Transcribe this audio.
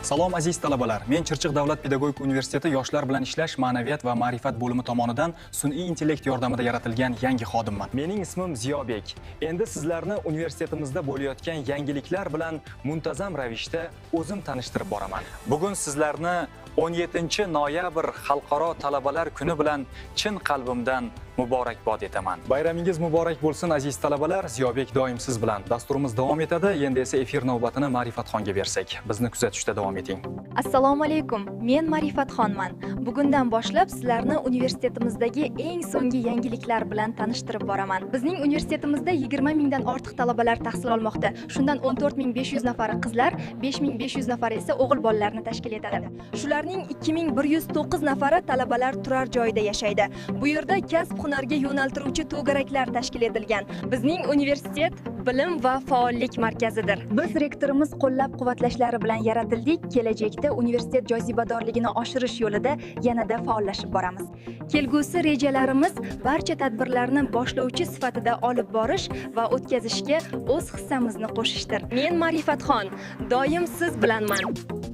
Salom, aziz talabalar. Men Chirchiq davlat pedagogika universiteti yoshlar bilan ishlash, ma'naviyat va ma'rifat bo'limi tomonidan sun'iy intellekt yordamida yaratilgan yangi xodimman. Mening ismim Ziyobek. Endi sizlarni universitetimizda bo'layotgan yangiliklar bilan muntazam ravishda o'zim tanishtirib boraman. Bugun sizlarni 17-noyabr Xalqaro talabalar kuni bilan chin qalbimdan muborakbod etaman. Bayramingiz muborak bo'lsin, aziz talabalar. Ziyobek doim siz bilan. Dasturimiz davom etadi. Endi esa efir navbatini Ma'rifatxonga bersak. Bizni kuzatishda davom eting. Assalomu alaykum. Men Ma'rifatxonman. Bugundan boshlab sizlarni universitetimizdagi eng so'nggi yangiliklar bilan tanishtirib boraman. Bizning universitetimizda 20 mingdan ortiq talabalar tahsil olmoqda. Shundan 14 500 nafari qizlar, 5500 nafari esa o'g'il bolalarni tashkil etadi. Shularning 2109 nafari talabalar turar joyida yashaydi. Bu yerda kasb hunarga yo'naltiruvchi to'garaklar tashkil etilgan. Bizning universitet bilim va faollik markazidir. Biz rektorimiz qo'llab-quvvatlashlari bilan yaratildik. Kelajakda universitet jozibadorligini oshirish yo'lida yanada faollashib boramiz. Kelgusi rejalarimiz barcha tadbirlarni boshlovchi sifatida olib borish va o'tkazishga o'z hissamizni qo'shishdir. Men Ma'rifatxon, doim siz bilanman.